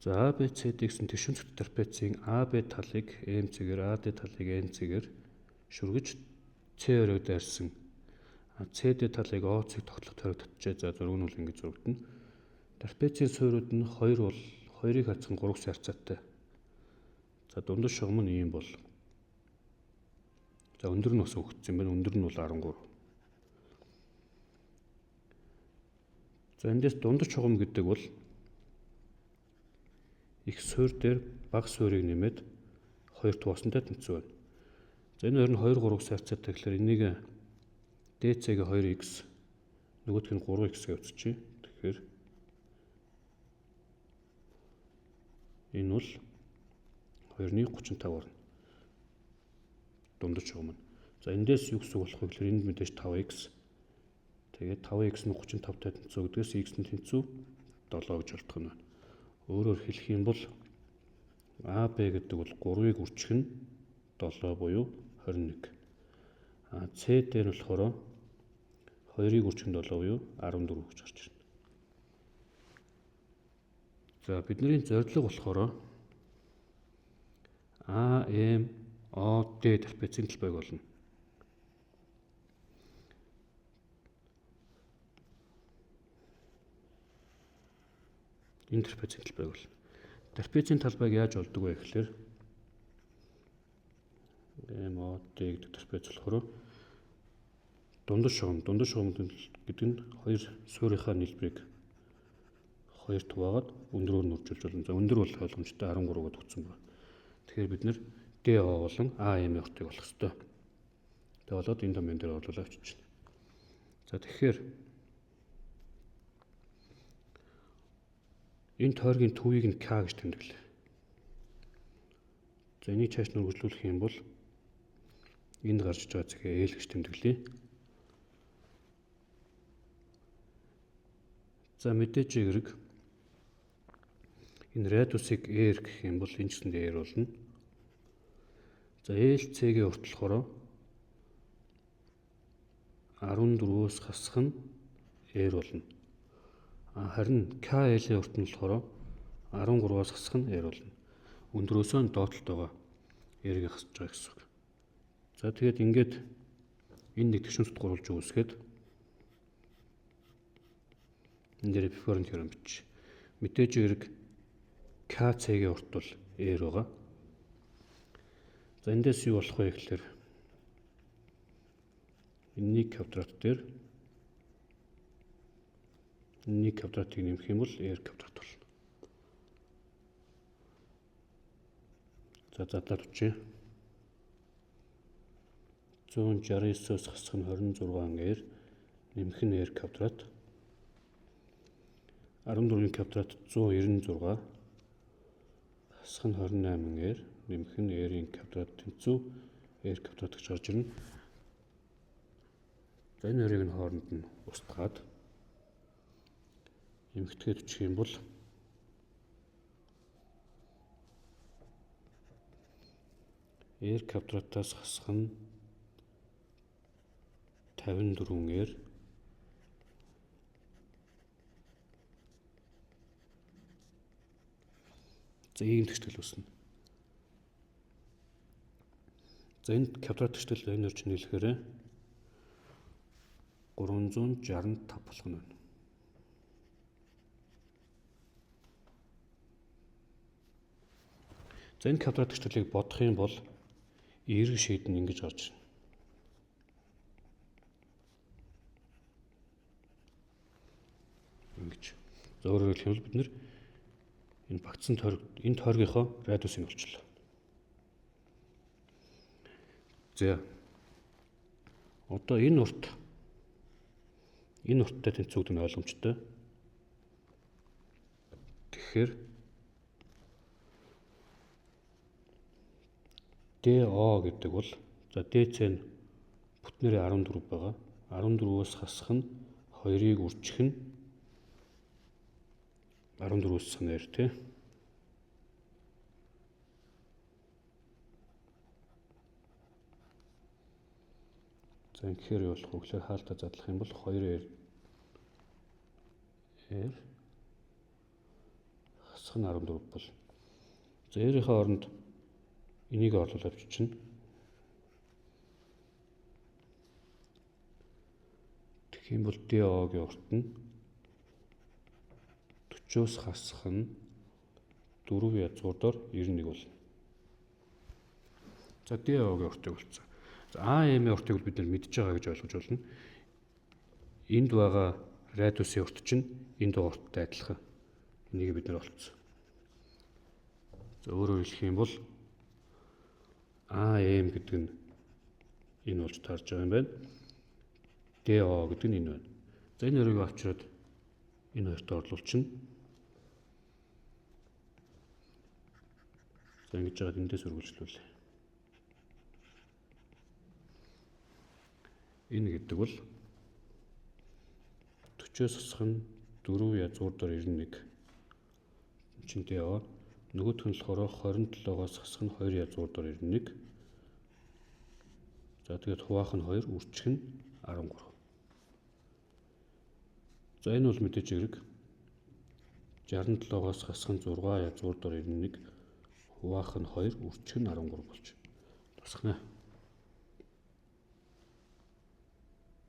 За ABCD гэсэн тэгшүүнцэгт трапецийн AB талыг M цэгээр, AD талыг N цэгээр шүргэж C өрөөд дайрсан. CD талыг O цэг тогтлох тойрог татжээ. За зураг нь бол ингэж зурагдана. Трапецийн суурьуд нь 2 бол 2-ыг хацхан 3 гэсэн харьцаатай. За дундаж шугам нь ийм бол. За өндөр нь бас өгөгдсөн юм байна. Өндөр нь бол 13. За эндээс дундаж шугам гэдэг бол их суурь дээр бага суурийг нэмээд 2 тууснтай тэнцүү байна. За энэ хоёр нь 2 3 гэсэн харьцаатай гэхээр энийг DC-г 2x нөгөөх нь 3x гэж үзчихье. Тэгэхээр энэ бол 2.35 орно. Дундаж шугам нь. За эндээс юу гэсэн үг болох вэ гэхээр энд мэдээж 5x. Тэгээд 5x нь 35-тай тэнцүү гэдгээс x нь тэнцүү 7 гэж олдох нь байна. Өөрөөр хэлэх юм бол AB гэдэг бол 3-ыг үржих нь 7 буюу 21. А CD нь болохоор 2-ыг үржих нь 7 буюу 14 гэж гарч ирнэ. За бидний зорилго болохоор AMOD трапецийн талбайг олно. Энэ трапецийн талбайг болно. Трапецийн талбайг яаж олдог вэ гэхээр MOD гэдэг трапец болохоор дундаж шугам гэдэг нь хоёр суурийнхаа нийлбэрийг хоёр хуваагаад өндрөөр нь үржүүлж болно. За өндөр бол ойлгомжтой 13 гэдээ өгсөн байна. Тэгэхээр бид нэр DO болон AM уртыг олох ёстой. Тэгээ болоод энэ домен дээр орлуулаад авчиж байна. За тэгэхээр энэ тойргийн төвийг нь K гэж тэмдэглээ. За энийг чааш нь үргэлжлүүлэх юм бол энд гарч иж байгаа зэхээ L гэж тэмдэглэе. За мэдээж хэрэг энэ радиусыг R гэх юм бол энэ ч гэсэндээ R болно. За LC-ийн урт болохоор 14-өөс хасах нь R болно. Харин KL-ийн урт нь болохоор 13-аас хасах нь R болно. Өндрөөсөө нь доотлолт байгаа R-ийг хасж байгаа гэсэн үг. За тэгээд ингээд энэ нэг тэгшүүнцэд гурвалж үүсгээд энэ дээр Пифагорын теорем бичиж. Мэдээж хэрэг KC-ийн урт бол R байгаа. За эндээс юу болох вэ гэхээр энэ 1 квадрат дээр 1 квадратыг нэмэх юм бол R квадрат болно. За задлаад үчи. 169-өөс хасах нь 26 R нэмэх нь R квадрат. 14 квадрат 196 хасах нь 28 R нэмэх нь R-ийн квадрат тэнцүү R квадрат гэж гарч ирнэ. За энэ хоёрыг нь хооронд нь устгаад эмхтгээд өчих юм бол R квадратаас хасах нь 54 R за ийм тэгштэл үүснэ. За энэ квадрат тэгштэл энэ өрч нийлэхээр 365 болох нь байна. За энэ квадрат тэгшгэлийг бодох юм бол эерэг шийд нь ингэж гарч ирнэ. Ингэж. За өөрөөр хэлбэл бид нэр энэ багтсан тойрог энэ тойргийнхоо радиусыг олчлоо. За одоо энэ урттай тэнцүү гэдэг нь ойлгомжтой. Тэгэхээр DO гэдэг бол за DC нь бүтнээрээ 14 байгаа. 14-өөс хасах нь 2-ыг үржих нь 14-өөс хасах нь R тий. За ингэхээр юу болох вэ гэхээр хаалтаа задлах юм бол 2R R хасах хасах нь 14 бол. За R-ийнхаа оронд энийг орлол авчична. Тэгэх юм бол DO-гийн урт нь 40-оос хасах нь 4 язгуур дор 91 болно. За DO-гийн уртыг болцсон. За AM-ийн уртыг бол бид нар мэдж байгаа гэж ойлгож байна. Энд байгаа радиусын урт чинь энд байгаа урттай адилхан. Энийг бид нар олцсон. За өөрөөр хэлэх юм бол AM гэдэг нь энэ болж таарж байгаа юм байна. DO гэдэг нь энэ байна. За энэ хоёрыг авчираад энэ хоёрт орлуулчихна. За ингэж жагаад эндээс үргэлжлүүлээ. Энэ гэдэг бол 40-оос хасах нь 4 язгуур дор 91 чинь DO. Нөгөөх нь болохоор 27-оос хасах нь 2 язгуур дор 91. За тэгээд хуваах нь 2, үрчих нь 13. За энэ бол мэдээж хэрэг 67-оос хасах нь 6 язгуур дор 91 хуваах нь 2, үрчих нь 13 болж тусах нэ.